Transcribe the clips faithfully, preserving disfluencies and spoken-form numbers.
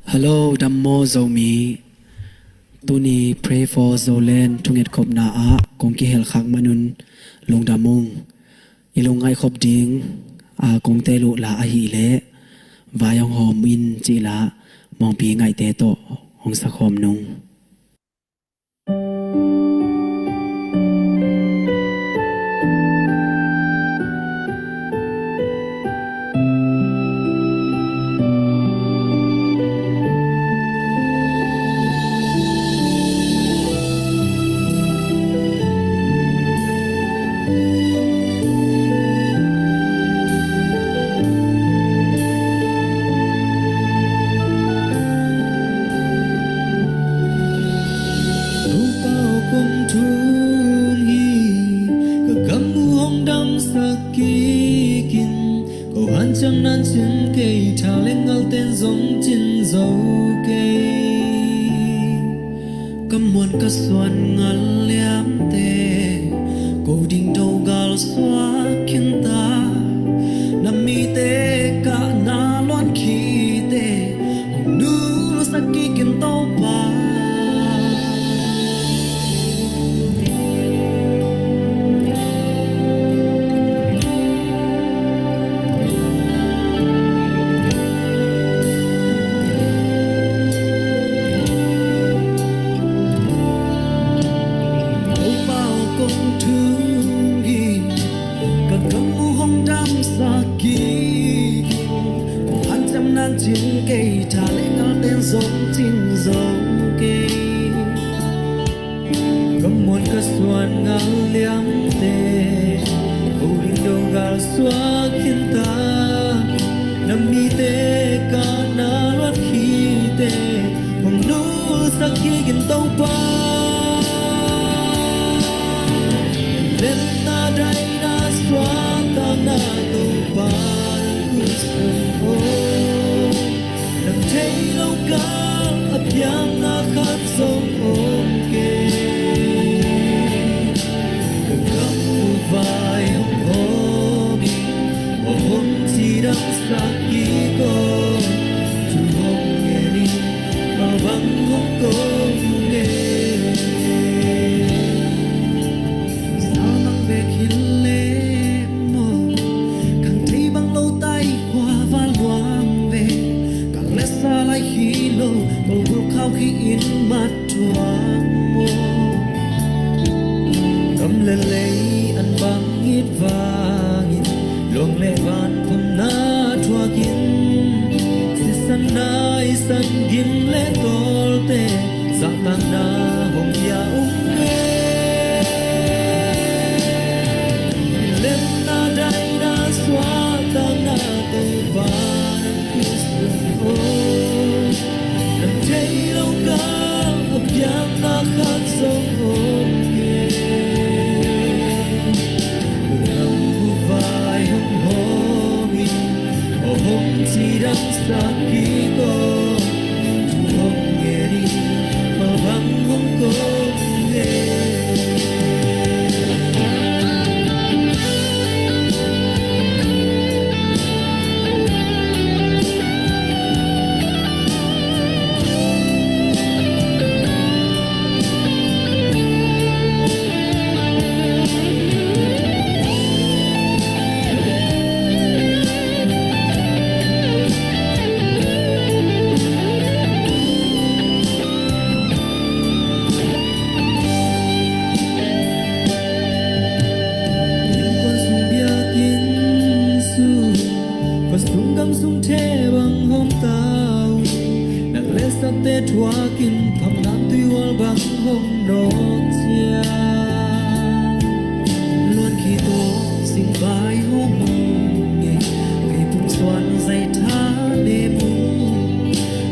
Hello, dam maw Zomi. Tuni Pray for Zoland thunget khopna ah kong kihel khak manun lungdam ung. I lungngaih khop ding a kong tel uh la ahih leh vai hong hawm in cih la mawngpi ngaihte tawh hong sakhawm nung. Topa aw, kong thum hi, ka gam uh hong damsak kik in. Ko hanciam nan cin kei, tha le ngal ten zong cin zo kei. Ka muan ka suan ngal liamte ko ding do gal suak khin ta. Na mite kahna luan khite hong nusak kik in Topa. Topa aw, kong thum hi, ka gam uh hong damsak kik in. Ko hanciam nan cin kei, tha le ngal ten zong cin zo kei. Ka muan ka suan ngal liamte ko ding do gal suak khin ta. Na mite kahna luan khite hong nusak kik in Topa. Lemna daina suahtakna Topa, nang khutsung aw. Nang thei lo kal a piang na khat zong om kei. Ka gam uh vai hong hawm in, aw hong cidamsak kik aw. Thu hong ngen in, malvang hong ko ngen. Zalmang bek hi leh maw, khang thei bang lo tai khua va luang ve. Kal le sa lai hi lo, ko gul khau hi in mat thuak maw. Gam le lei an bang it vangin, luang le van phamna thuak in. Sisan nai san gim le tawlte, zahtakna hong pia ung e. Lemna daina suahtakna Topa, nang khutsung aw. Nang thei lo kal a piang na khat zong om kei. Ka gam uh vai hong hawm in, aw hong cidamsak kik aw. Thu hong ngen in, malvang hong ko ngen. Innkuan sung biakinn sung, khuasung gamsung the bang hong tau. Nang letsakte thuakin phamlam tuihual bang hong nawk ciang, luan khit aw, singvai hong nge. Meipum suan zaitha ne mu,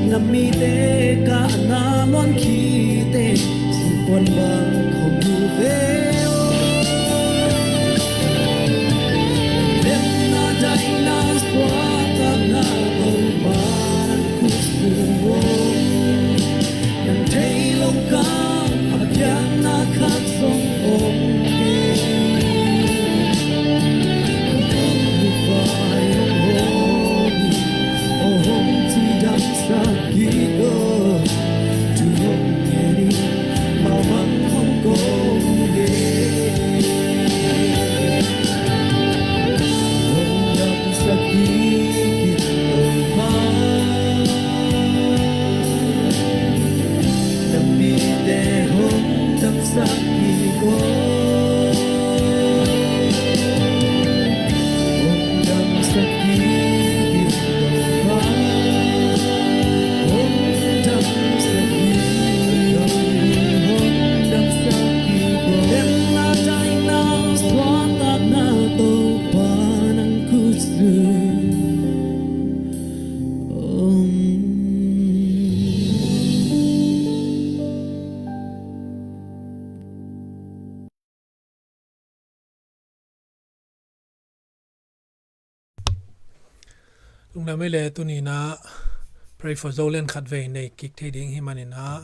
na mite kahna luan khite, singkuan bang hong mu ve aw. Lemna daina suahtakna Topa, nang khutsung aw. Nang thei lo kal a piang na khat zong om kei. Ka gam Lungdam ei le, tuni in ah Pray for Zoland khatvei nei kik thei ding hi manin ah,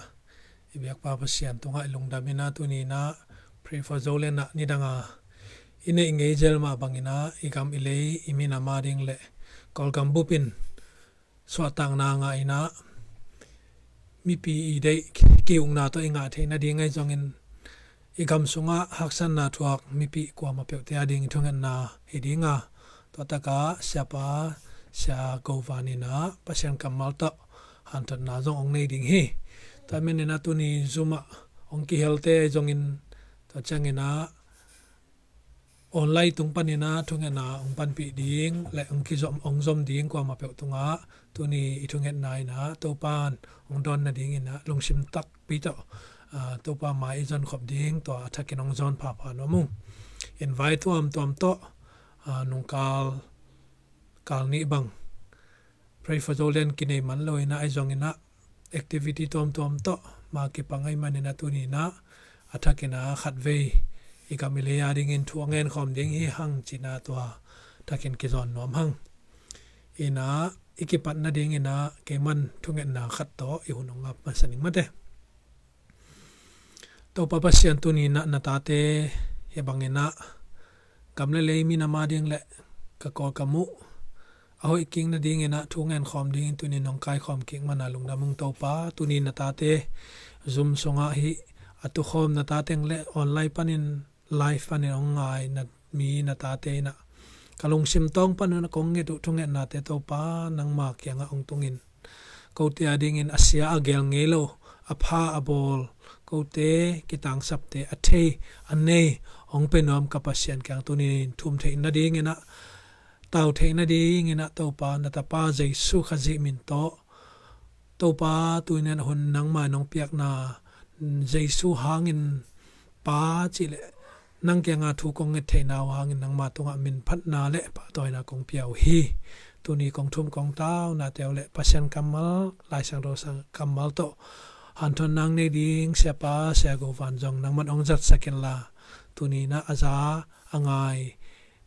i biakpa Pasian tungah i lungdam in ah, tuni in ah Pray for Zoland ah nidang a i neih ngei zel mah bangin ah i gam i lei, i minam a ding le Kawlgam bup in suahtakna ngah in ah, mipi i deih ki-ukna tawh i ngah theih nading ahi zongin, i gam sungah haksatna thuak mipi kuamah peuhte a ding i thungetna hi ding a, tua takah siapa, Sia Go Van in ah Pasian kammal tawh hanthotna zong hong nei ding hi. Tua manin ah tuni Zoom ah hong kihelte ahi zongin, tua ciangin ah online tung panin ah thungetna hong panpih ding le hong kizom, hong zom ding kuamah peuh tungah tuni i thungetna in ah Topa'n hong dawn nadingin ah lungsim takpi tawh, aa, Topa mai i zonkhop ding, tua a thakin hong zawn phapha nuam ung. Invite tuamtuam tawh, aa, nungkal kal nih bang Pray for Zoland kinei man lo in ah, ahi zongin ah activity tuamtuam tawh ma kipang ahih manin ah tuni in ah a thakin ah khatvei i gam i lei a dingin thu a ngen khawm ding hi hang ci-in ah tua thakin kizawn nuam hang. In ah i kipat nadingin ah keiman thungetna khat tawh i hun hong ngap masa ning mate. Topa Pasian, tuni in ah na tate hih bangin ah gam le lei, minam a ding le ka Kawlgam uh a hoih kik nadingin ah thu ngen khawm dingin tuni in hong kaikhawm kik man a lungdam ung Topa. Tuni na tate Zoom sungah hih a tukhawm na tate le online panin, live panin hong ngai na mi na tate in ah ka lungsim tawng panin ah kong nget uh thungetnate Topa nangma kiangah hong tungin, kote a dingin a sia a gel ngei lo, a pha a bawl, kote kitangsapte a thei a nei hong pia nuam ka Pasian kiang tuni in thum theih nadingin ah, tau theih nadingin ah Topa na tapa Jesu Khazih min tawh, Topa tuni in ah hun nangma in hong piakna, Jesu hangin Pa cih le nang kiangah thu kong nget theihna uh hangin nangma tungah minphatna le pahtawina kong pia uh hi. Tuni kong thum kong taunate uh le Pasian kammal, Lai Siangtho sang kammal tawh hanthotna hong nei ding siapa Sia Go Van zong nangman hong zatsak inla, tuni in ah a za a ngai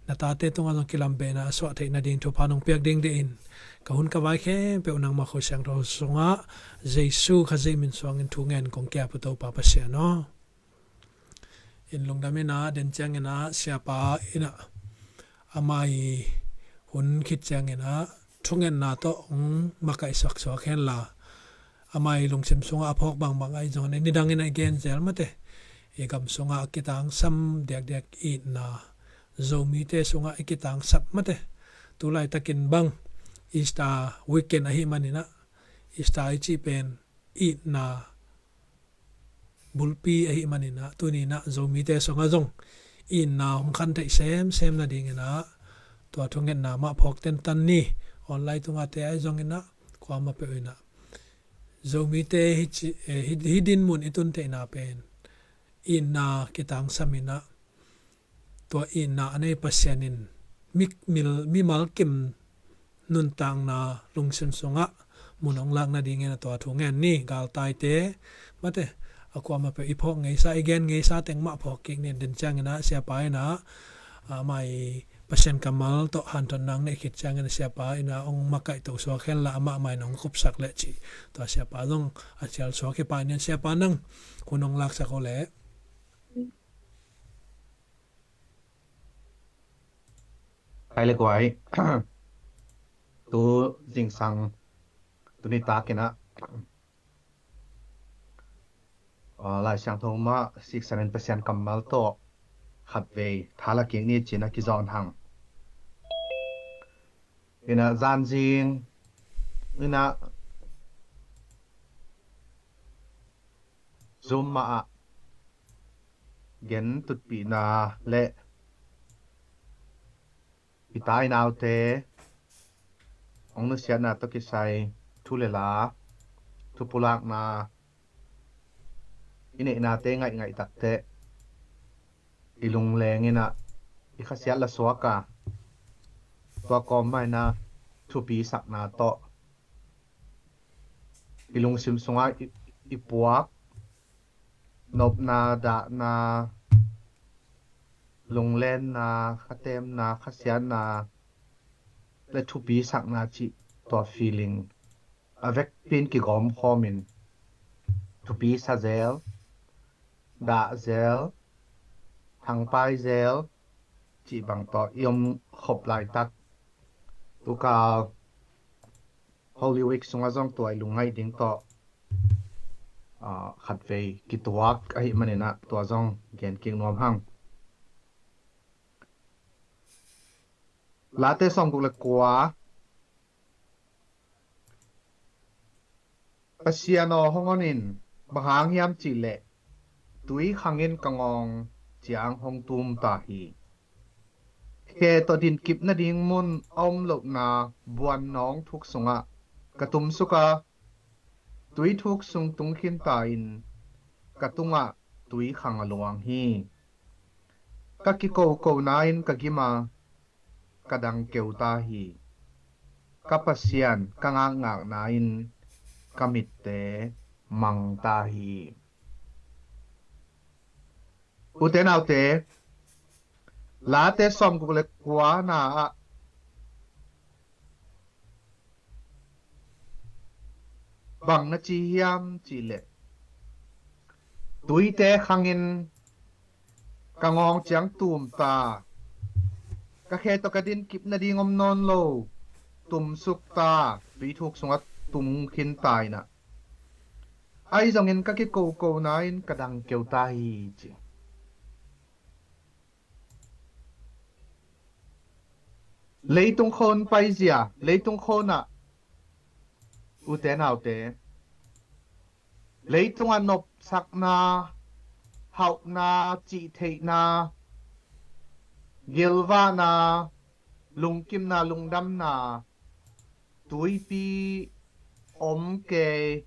na tate tungah zong kilambehna a suah theih nading thupha nong piak ding deihin, ka hun ka vai khempeuh nangma Khuasiangtho sungah Jesu Khazih min suangin thu ngen kong ki-ap uh Topa Pasian aw. In lungdam in ah, den ciangin ah siapa in ah ama i hun khit ciangin ah thungetna tawh hong makaihsak suak henla, ama i lungsim sungah a phawk bangbang ahi zongin, nidangin ah i gen zel mate, i gam sungah a kitangsam diakdiak itna, Zomite sungah i kitangsap mate. Tu laitakin bang Easter weekend ahih manin ah, Easter i cih pen itna bulpi ahih manin ah, tuni in ah Zomite sungah zong itna hong khan theih semsem nadingin ah tua thungetna mah phawk tentan ni. Online tungah te ahi zongin ah, kuamah peuh in ah Zomite hih ci, eh, hih, hih dinmun i tun theihna pen itna kitangsam in ah, tua itna a nei Pasian in mi, mil, mimal kim nuntakna lungsim sungah mun hong lak nadingin a tua thu ngen ni. Galtaite mate, a kuamah peuh i phawk ngeisa, i gen ngeisa teng mah phawk kik ni. Den ciangin ah siapa in ah, a, ama i Pasian kammal tawh hanthotna hong neih khit ciangin ah siapa in ah hong makaihto suak henla, amah mah in hong khupsak leh cih, tua siapa zong a sial suak hi pah ni. Siapa nang hun hong laksak uh leh. Kai le guai. Tu zingsang, tu nitak in ah, ah, Lai Siangtho mah siksanin Pasian kammal tawh khatvei tha la kik ni ci-in ah kizawn hang. In ah zan zing in ah Zoom mah ah gen tutpihna le i ta i naute hong nusiatna tawh kisai thu le la, thu pulakna, i neihnate ngaihngaih takteh i lungleng in ah i khasiat la suak a, tua kawm mah in ah thupi sakna tawh i lungsim sungah i, i puak nopna, dahna, lunglenna, khatemna, khasiatna, le thupi sakna cih tua feeling a vekpi in kigawm khawmin thupi sa zel, dah zel, thangpai zel cih bang tawh i om khop laitak, tukal Holy Week sungah zong tua i lungngaih ding tawh, ah, khatvei kituak ahih manin ah tua zong gen kik nuam hang. Late sawmguk le kua. Pasian aw, hong on in, bang hang hiam cih leh tui khangin ka ngawng ciang hong tum ta hi. Khe tawh dinkip nading mun a om lohna buannawng thuk sungah ka tumsuk a, tui thuk sung tung khin ta in ka tungah tui khang a luang hi. Ka kikokona in ka gim a, ka dang keu ta hi. Ka Pasian ka ngakngakna in ka mitte mang ta hi. Ute naute, Late sawmguk le kuana ah bang na ci hiam cih leh, tuite khangin ka ngawng ciang tum ta, ka khe tawh ka dinkip nading om nawn lo, tumsuk ta, tui thuk sungah tung khin ta in ah, ahi zongin ka kikokona in ka dang keu ta hi, ci. Leitung khon paizia, leitung khon ah, ute naute, leitungah nopsakna, hauhna, cihtheihna, gilvahna, lungkimna, lungdamna, tuipi om kei,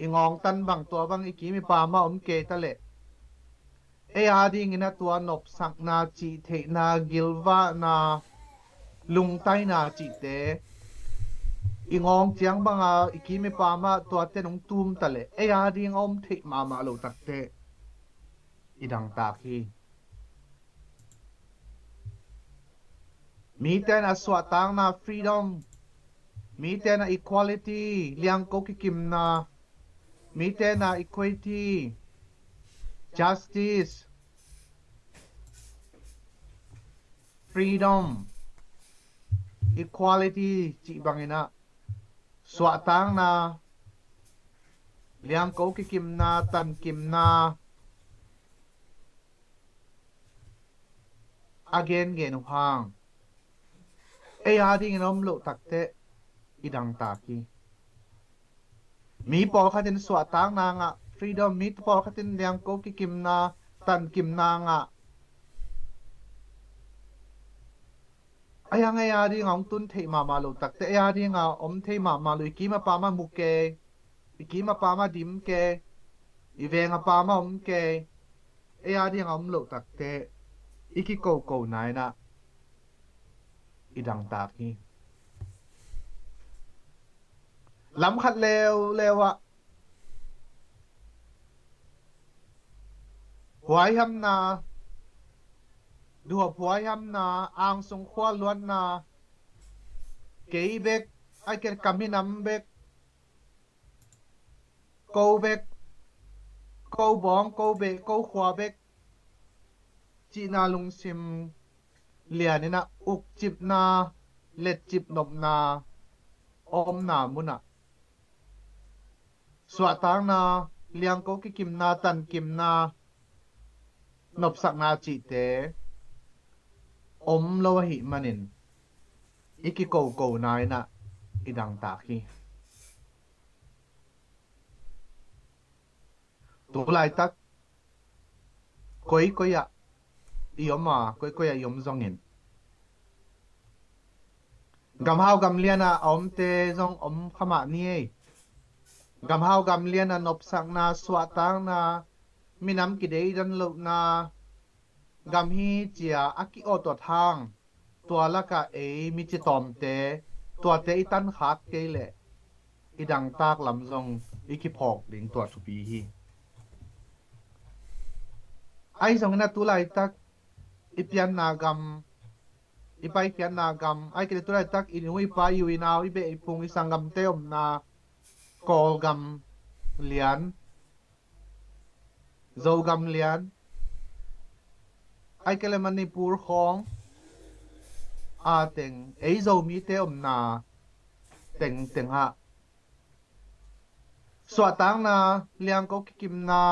i ngawngtan bang tua bang i kim i pamah om kei ta leh, ei a dingin a tua nopsakna, cihtheihna, gilvahna, lungtaina cihte i ngawng ciang banga i kim i pamah tuate nong tum ta leh, ei a ding a om theih mahmah lo takte i dangtak hi. Mite na suahtakna, freedom, mite na equality, liangko kikimna, mite na equity, justice, freedom, equality cih bangin ah suahtakna, liangko kikimna, tankimna a gengen uh hang, ei a dingin a om loh takte i dangtak hi. Mi pawlkhat in suahtakna ngah, freedom, mi pawlkhat in liangko kikimna, tankimna ngah, a hiang ei a dinga hong tun theih mahmah lo takte, ei a dinga om thei mahmah lo, i kim a pamah mu kei, i kim a pamah dim kei, i veng a pamah om kei, ei a dinga om loh takte i kikokona in ah i dangtak hi. Lamkhat leuleu ah huaihamna, duhhuaihamna, angsung khualuatna, kei bek, a kei ka minam bek, ko bek, ko bawng, ko beh, ko khua bek cihna lungsim lianin ah ukcipna, letcip nopna a omna munah suahtakna, liangko kikimna, tankimna, nopsakna cihte om lo ahih manin i kikokona in ah i dangtak hi. Tu laitak koikoi ah i om a, koikoi ah i om zongin, gamhau gamlian ah a omte zong om kha mah ni ei. Gamhau gamlian ah nopsakna, suahtakna, minam kideidan lohna, gam hi cia a ki-awtawt hang, tua lakah ei mi citawmte, tuate i tankhak kei leh i dangtak lam zong i kiphawk ding tua thupi hi. Ahi zongin a tu laitak i pianna gam, i paikhiatna gam, ai kei le tulaitak i nu i pa i u i nau i beh i phung i sanggamte omna Kawlgam lian, Zogam lian, ai kei le Manipur khawng a teng ei Zomite omna tengteng ah suahtakna, liangko kikimna,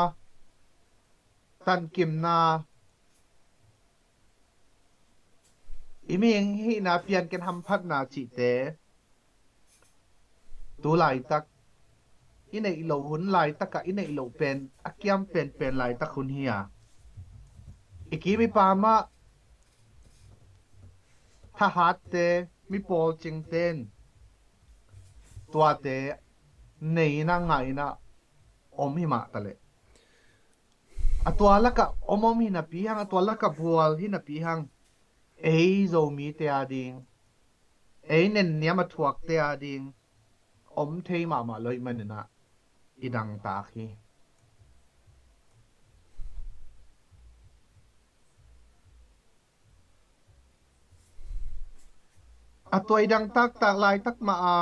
tankimna, i mihing hihna pianken hamphatna cihte tu laitak i neih loh hun laitakah i neih loh pen a kiam penpen laitak hun hi a, i kim i pamah thahatte, mi pawlcingte in tuate nei inah ngah inah om hi mah taleh, a tua lakah om om hi napi hang, a tua lakah bual hi napi hang, ei Zomite a ding, ei nenniam a thuakte a ding om thei mahmah lo ih maninah i dangtak hi. A tua i dangtaktak laitak mah a,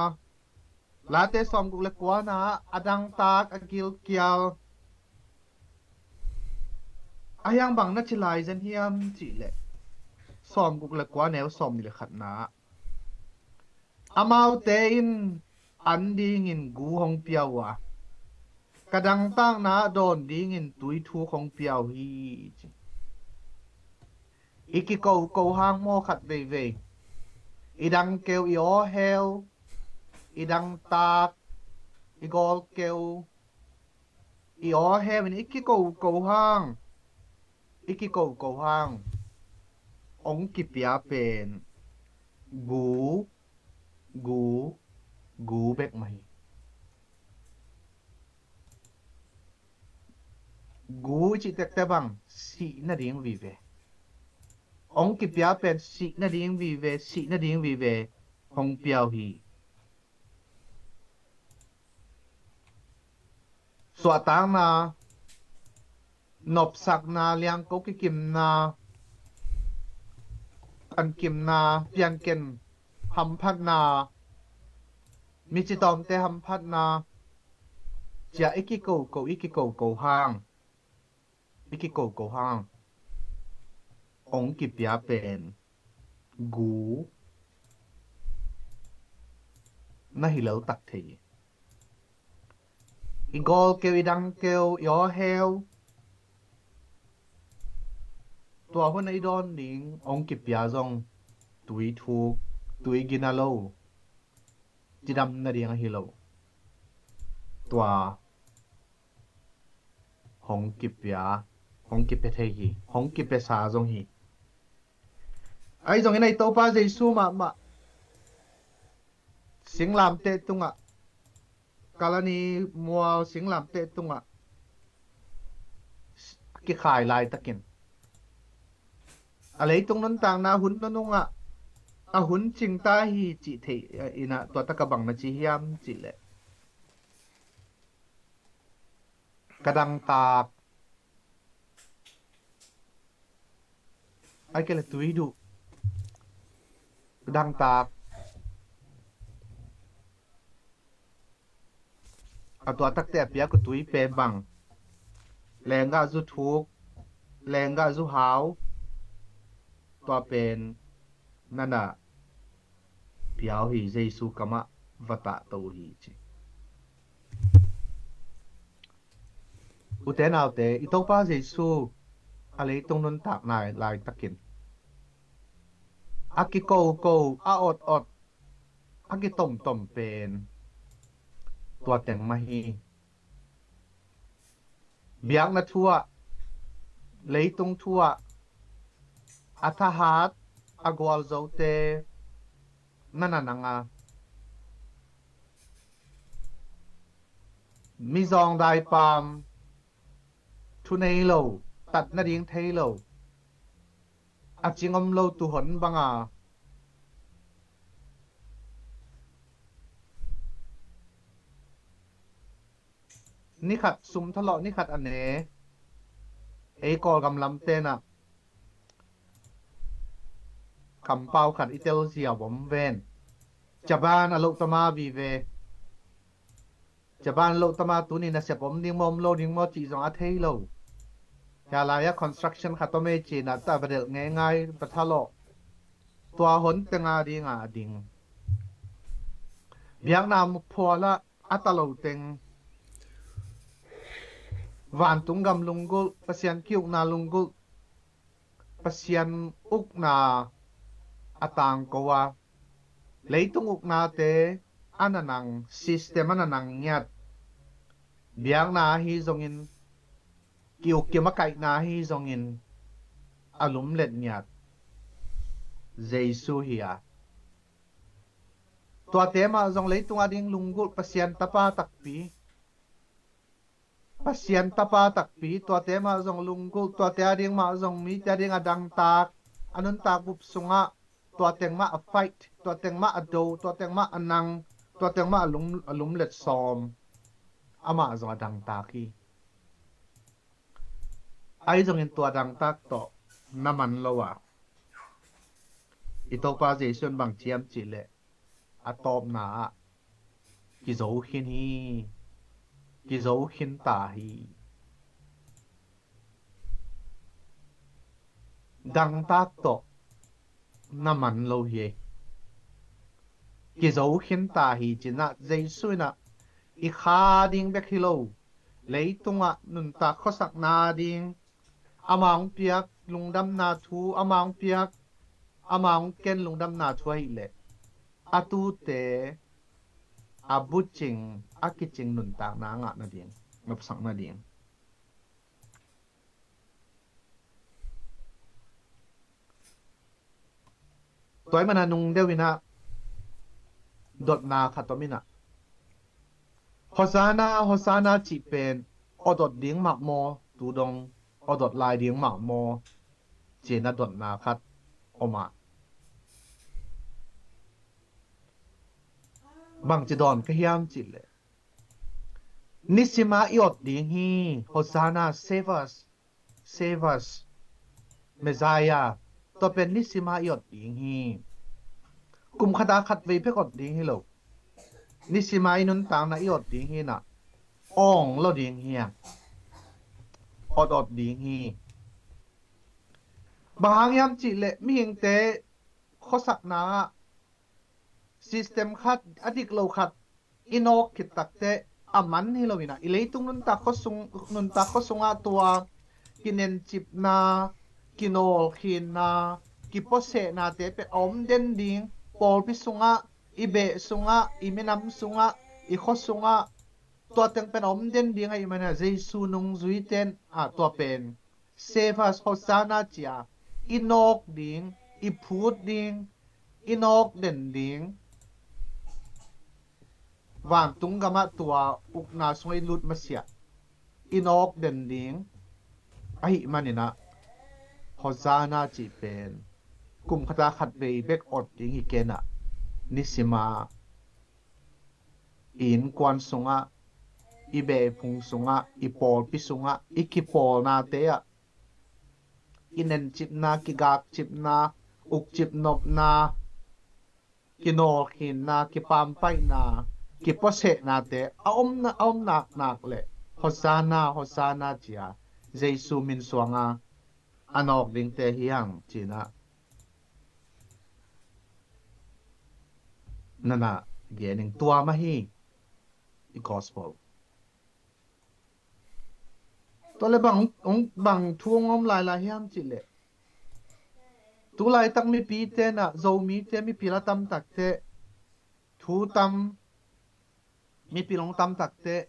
Late sawmguk le kuana a dangtak a gilkial a hiang bang na ci lai zen hiam cihleh, sawmguk le kua neu sawmnih le khatna ah, amaute in an dingin gu hong pia uh a, ka dangtakna dawn dingin tuithuk hong pia uh hi, ci. I kikoko hang maw khat veivei, i dangkeu, i awheu, i dangtak, i gawlkeu, i awheu in i kikoko hang, i kikoko hang hong kipia pen gu, gu, gu bek mah hi. Gu i cih tektek bang sih nading vive. Hong kipia pen sih nading vive, sih nading vive hong pia uh hi. Suahtakna, nopsakna, liangko kikimna, tankimna, pianken hamphatna, mi citawmte hamphatna, cia i kikoko, i kikoko hang, i kikoko hang hong kipia pen gu na hi leltak thei hi. I gawlkeu, i dangkeu, i awheu, tua hun a i dawn ding hong kipia zong tuithuk, tuigina lo, cidam nading ahi lo. Tua hong kipia, hong kipia thei hi, hong kipiasa zong hi. Ahi zongin ei Topa Jesu mahmah singlamteh tungah, Kalvari mual singlamteh tungah kikhai laitakin, a leitung nuntakna hun nunungah a hun cingta hi cih thei inah, tua takah bang na ci hiam cihleh, ka dangtak, ai kei le tuiduh, dangtak, a tua takte a piak uh tui pen bang, lenggah zu thuk, lenggah zu hau, tua pen nana pia uh hi, Jesu kamah va tahto uh hi, ci. Ute naute, i Topa Jesu a leitung nuntak nai laitakin a kikoko, a ot ot, a kitomtom pen tua teng mah hi. Biakna thu ah, leitung thu ah a thahat, a gualzote nana nang a, mizawng daipam, thu nei lo, tat nading thei lo, a cing om lo tuuhon banga ni khat sum thalawh, ni khat a ne, ei Kawlgam lam tenah kampau khat i telzia om ven. Japan a loh tama vive. Japan a loh tama tuni nasep om ding maw om lo ding maw cih zong a thei lo. Hia lai-a construction khat om ei cina ta va delh ngeingai va thalawh. Tua hon tenga dinga a ding. Biakna phualah a ta lo teng. Vantung gam lunggulh, Pasian ki-ukna lunggulh, Pasian ukna a tangko a, leitung uknate a na nang, system a na nang ngiat. Biakna ahi zongin, ki-uk kimakaihna ahi zongin, a lumlet ngiat Jesu hi a. Tuate mah zong leitung a ding lunggulh Pasian tapa takpi. Pasian tapa takpi, tuate mah zong lunggulh, tuate a ding mah zong mite a ding a dangtak, a nuntak bup sungah, tua teng mah a fight, tua teng mah a do, tua teng mah a nang, tua teng mah a lum, a lumlet sawm. Amah zong a dangtak hi. Ahi zongin tua dangtak tawh na man lo a, i Topa Jesu in bang ci hiam cih leh, a tawpna ah kizo khin hi, kizo khin ta hi. Dangtak tawh na man lo hi. Kizo khin ta hi cinah Jesu inah i kha ding bek hi lo. Leitungah nuntak khuasakna ding, amah hong piak lungdamna thu, amah hong piak, amah hong ken lungdamna thu ahih leh, a tute a bucing, a kicing nuntakna a ngah nading, nopsak nading. Tua ahih manin nung deuh inah dotna khat om inah, Hosanna, Hosanna cih pen awt awt ding mah maw, tu dong awt awt lai ding mah maw, ci-in a dotna khat om a. Bangci dawn ka hiam cih leh, nisima i awt ding hi. Hosanna, save us, save us, Messiah. Tua pen nisima i awt ding hi. Kum khata khat vei pek awt ding hi lo. Nisima i nuntakna i awt ding hi inah, awng lo ding hi a, awt awt ding hi. Bang hang hiam cih leh mihingte khuasakna ah system khat, a dik lo khat i nawk khit takteh a man hi lo inah, i leitung nuntak khuasung, nuntak khuasungah tua kinencipna, kinawlkhinna, kipuasehnate pen a om den ding. Pawlpi sungah, i beh sungah, i minam sungah, i khua sungah, tua teng pen a om den ding ahih manin ah Jesu nungzuite in ah tua pen save us, Hosanna ci-a i nawk ding, i phut ding, i nawk den ding. Vantung gamah tua ukna sungah i lut masiah i nawk den ding ahih manin ah, Hosanna cih pen kum khata khat vei bek awt ding hi kei inah, nisima i innkuan sungah, i beh i phung sungah, i pawlpi sungah, i kipawlnate ah, i nencipna, kigakcipna, ukcip nopna, kinawlkhinna, kipampaihna, kipuasehnate a om na, a om naknak leh, Hosanna, Hosanna ci-a Jesu min suanga a nawk dingte hi hang ci-in ah, nana gen ing. Tua mah hi i gospel. Tua leh bang, hong, bang thu hong om lailai hiam cih leh, tu laitak mipite in ah, Zomite mipil a tam takteh, thu tam, mipil hong tam takteh,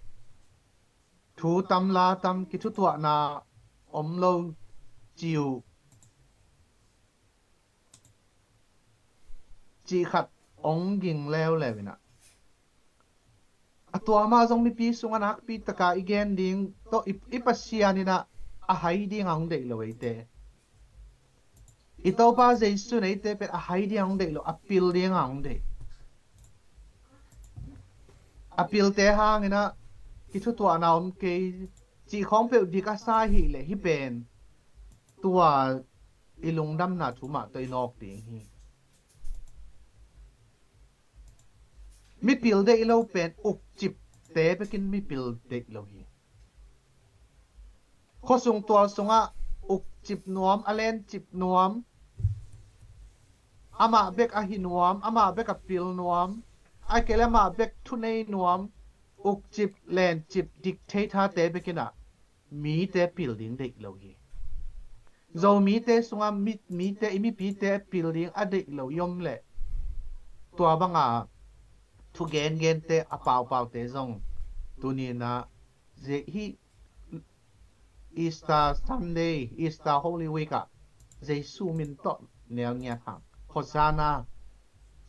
thu tam la tam, kithutuahna om lo ci uh cih khat hong ging leuleu inah, a tua mah zong mipi sungah nakpi taka i gen ding tawh i, i Pasian inah a hai dinga hong deih lo eite. I Topa Jesu in eite pen a hai dinga hong deih lo, a pil dinga hong deih. A pilte hang inah kithutuahna om kei cih khawng peuh dik a sa ahih leh, hih pen tua i lungdamna thu mah tawh i nawk ding hi. Mipil deih lo pen ukcipte bekin mipil deih lo hi. Khuasung tual sungah ukcip nuam, a lencip nuam, amah bek a hi nuam, amah bek a pil nuam, a kei le amah bek thunei nuam, ukcip, lencip, dictator-te bekin ah mite pil ding deih lo hi. Zomite sungah mi, mite, i mipite pil ding a deih lo i om leh, tua banga thu gengente, a paupaute zong tuni-in ah, hih Easter Sunday, Easter Holy Week ah Jesu min tawh nel ngiat hang, Hosanna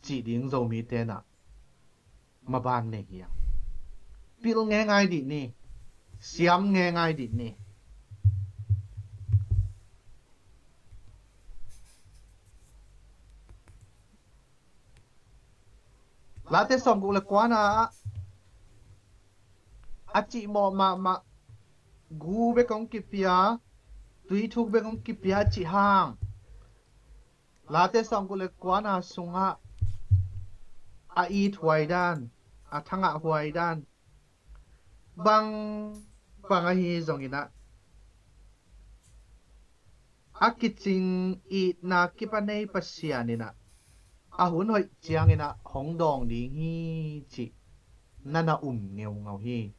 cih ding Zomite in ah maban nei hi hang. Pil ngeingai dih ni. Siam ngeingai dih ni. Late sawmguk le kuana ah a cihmawh mahmah, gu bek hong kipia, tuithuk bek hong kipia a cih hang, Late sawmguk le kuana sungah a it huai dan, a thangah huai dan, bang bang ahi zongin ah, a kicing itna kip a nei Pasian in ah, a hun hoih ciangin ah hong dawng ding hi cih na na um ngeungau hi.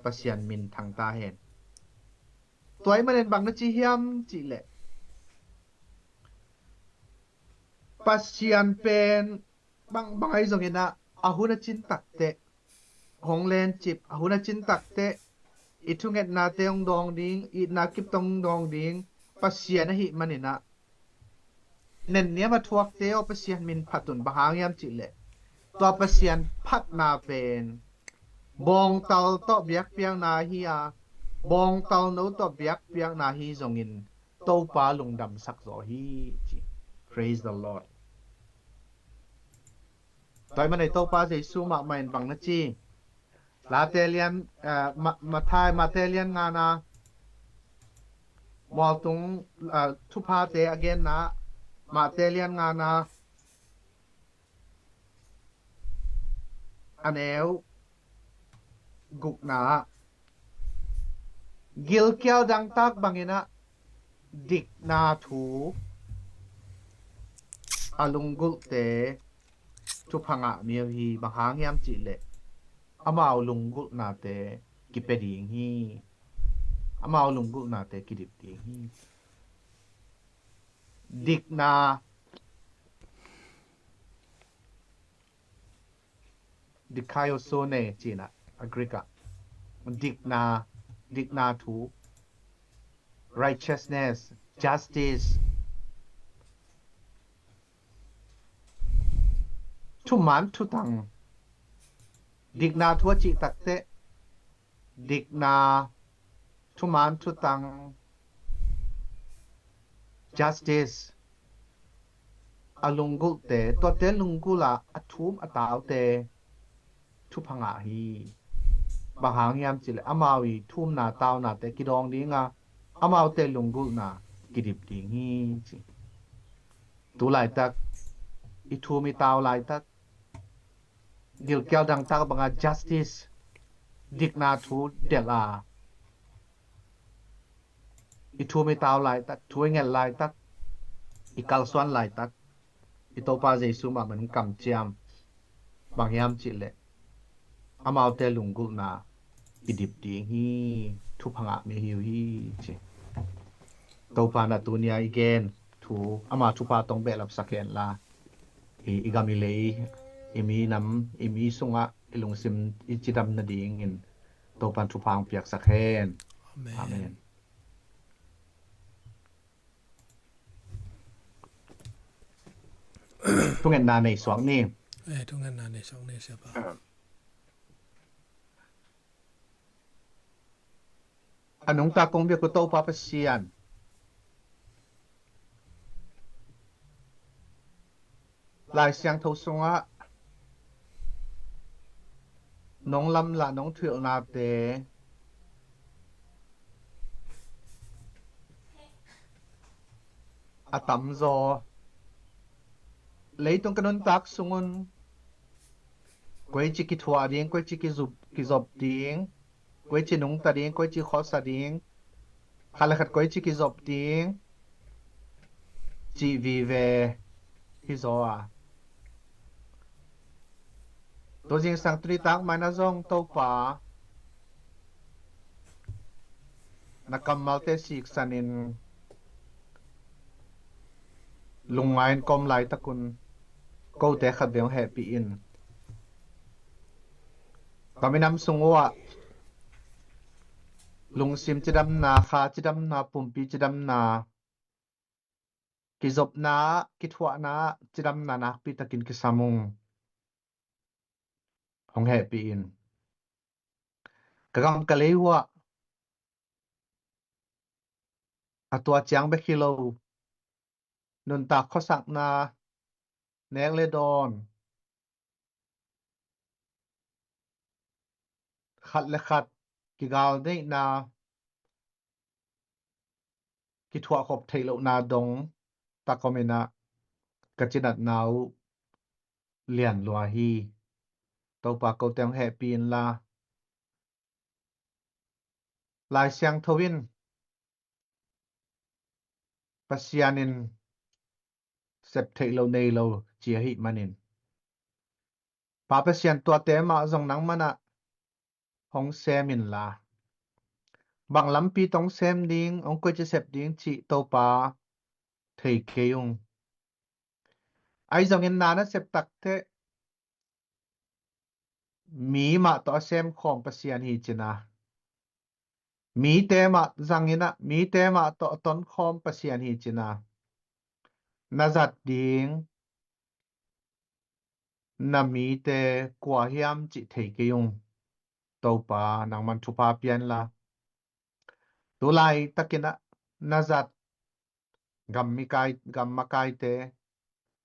Pasian min thang ta hen. Tua ahih manin bang na ci hiam cih leh, Pasian pen bang bang ahi zongin ah, a hun a cin takteh hong lencip, a hun a cin takteh i thungetnate hong dawng ding, itna kip tawh hong dawng ding Pasian ahih manin ah, nenniam a thuakte aw, Pasian min phat un. Bang hang hiam cih leh, tua Pasian phatna pen bawngtal tawh biakpiakna hi a, bawngtal no tawh biakpiakna hi zongin Topa lungdamsak zaw hi ci. Praise the Lord. Tua ahih manin Topa Jesu mahmah in bang na ci? Late lian, eh, Ma-, Matthai, Matthai lian ngana, mualtung, eh, thuphate a genna, Matthai lian ngana, a neu gukna ah, gilkial dangtak bangin ah dikna thu a lunggulhte thupha ngah mi uh hi. Bang hang hiam cih leh, amau lunggulhnate kipia ding hi. Amau lunggulhnate kidip ding hi. Dikna, dikaiosune ci-in ah, a Greek ah, dikna, dikna thu, righteousness, justice, thuman thutang, dikna thu a cih takteh, dikna, thuman thutang, justice, a lunggulhte, tuate lunggulh ah a thum a taute thupha ngah hi. Bang hang hiam cih leh, amau i thumna taunate kidawng ding a, amaute lunggulhna kidip ding hi ci. Tu laitak i thum i tau laitak, gilkial dangtak banga justice, dikna thu delh a, i thum i tau laitak, thu i nget laitak, i kalsuan laitak, i Topa Jesu mahmah in kamciam. Bang hiam cih leh, amaute lunggulhna kidip ding hi, thupha ngah mi hi uh hi ci. Topa in ah tuni-a i gen thu, ama thupha tawh hong behlapsak hen la, i, i gam i lei, i minam, i mi sungah i lungsim i cidam nadingin Topa in thupha hong piaksak hen. Amen. Amen. Thungetna nei suak ni. Eh, thungetna nei suak ni, Siapa. A nungta kong biak uh Topa Pasian, Lai Siangtho sungah nong lamlah, nong thuhilhnate a tamzaw, leitung ka nuntak sungun Koici kithuah ding, koici kizop, kizop ding, koici nungta ding, koici khuasa ding, khat le khat koici kizop ding cih vive hi zaw a. Tu zingsang tuni tak mai-in ah zong Topa na kammalte siksanin lungngai-in ka om laitakun kote khat vei hong hehpih in. Ka minam sung uhah lungsim cidamna, kha cidamna, pumpi cidamna, kizopna, kithuahna cidamna nakpi takin kisam ung. Hong hehpih in. Ka gam ka lei uhah a tua ciang bek hi lo, nuntak khuasakna, nek le dawn, khat le khat kigal neihna, kithuahkhop theih lohna dong tak om in ah ka cinatna uh lian lua hi. Topa kote hong hehpih inla, Lai Siangtho in Pasian in sep theih lo nei lo ci ahih manin, Pa Pasian, tuate mah zong nangman ah hong sem inla, bang lampi tawh hong sem ding, hong koici sep ding cih Topa thei kei ung. Ahi zongin na na sep takteh mi mah tawh a sem khawm Pasian hi cin a, mite mah zangin ah mite mah tawh a tonkhawm Pasian hi cin a, na zat ding na mite kua hiam cih thei kei ung. Topa, nangman thupha pia inla, tu laitakin ah na zat gam mikai, gam makaite,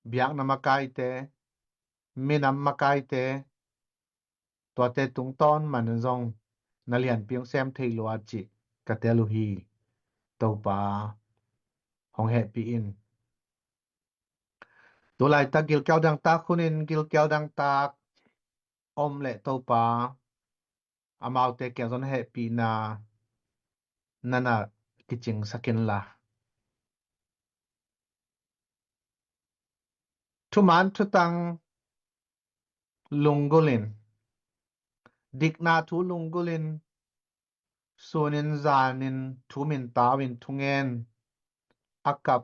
biakna makaite, minam makaite, tuate tungtawn man zong na lianpi hong sem thei lua cih ka tel uh hi. Topa, hong hehpih in. Tu laitak gilkial dangtak hunin gilkial dangtak om leh Topa, amaute kiang zong hehpihna na na kicingsak inla, thuman thutang lunggulhin, dikna thu lunggulhin, sunin zanin thu mintau in thungen a kap,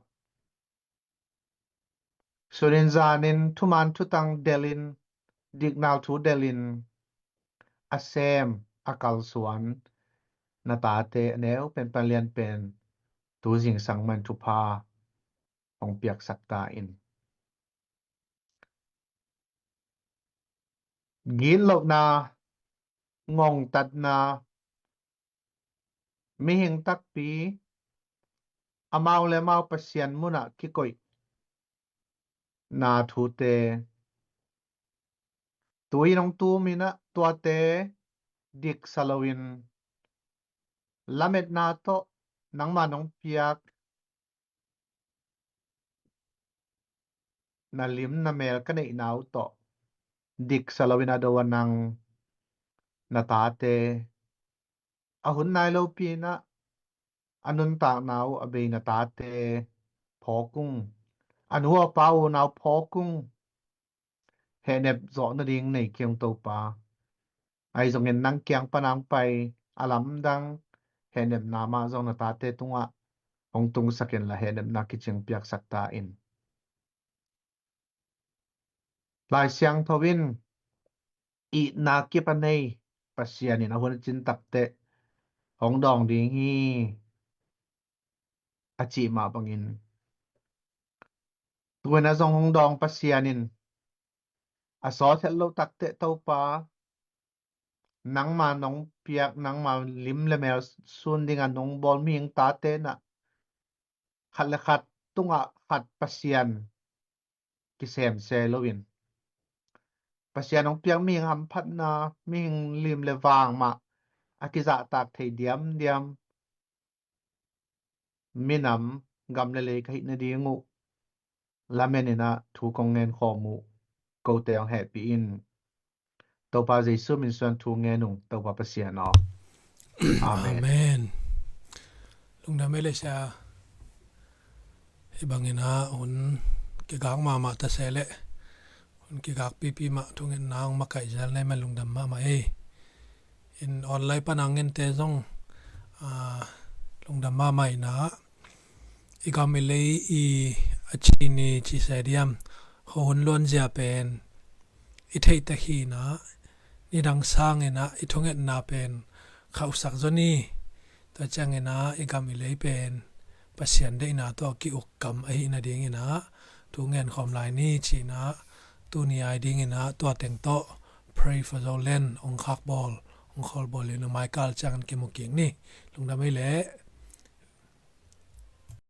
sunin zanin thuman thutang delhin, dikna thu delhin a sem a kalsuan na tate a neu pen pan lian pen tu zingsang mah in thupha hong piaksak ta in. Gitlohna, ngongtatna, mihing takpi amau le amau Pasian munah kikoihna thute tu-in hong tumin ah tuate diksa loin lametna tawh nangma nong piak na lim na mel ka neihna uh tawh diksa loin a do a nang na tate, a hun nai lopi-in ah a nuntakna uh a bei na tate phawk ung, a nu a pa unau phawk ung. Hehnep zawh nading nei kei ung Topa. Ahi zongin nang kiang pan a hong pai a lamdang hehnepna mah zong na tate tungah hong tungsak inla hehnepna kicing piaksak ta in. Lai Siangtho in itna kip a nei Pasian in a hun a cin takteh hong dawng ding hi a cih mah bangin, tu-in a zong hong dawng Pasian in a sawt het lo takteh Topa, nangma nong piak, nangma lim le mel sun dinga nong bawl mihing tate in ah khat le khat tungah khat Pasian kisem se loin, Pasian hong piak mihing hamphatna, mihing lim le vang mah a kizahtak thei diamdiam minam, gam le lei ka hih nading uh lamen in ah thu kong ngen khawm uh kote hong hehpih in. Topa Jesu min suan thu ngen ung, Topa Pasian aw. Amen. Amen. Lungdam ei le sia. Hih bangin ah hun kigak mahmah ta se leh hun kigak pipi mah thungetna hong makaih zel na hih man lungdam mahmah ei. In online pan a ngente zong, ah, lungdam mahmah in ah, i gam i lei i a chin i ci se diam, khuahun luanzia pen i theihtak hi in ah, nidang sangin ah i thungetna pen khauhsak zaw ni. Tua ciangin ah i gam i lei pen Pasian deihna tawh ki-uk kam ahih nadingin ah thu ngen khawm lai ni ci-in ah, tuni a dingin ah tua teng tawh Pray for Zoland hong khakbawl, hong khawlbawl in a, mai kal ciangin kimu kik ni. Lungdam ei le.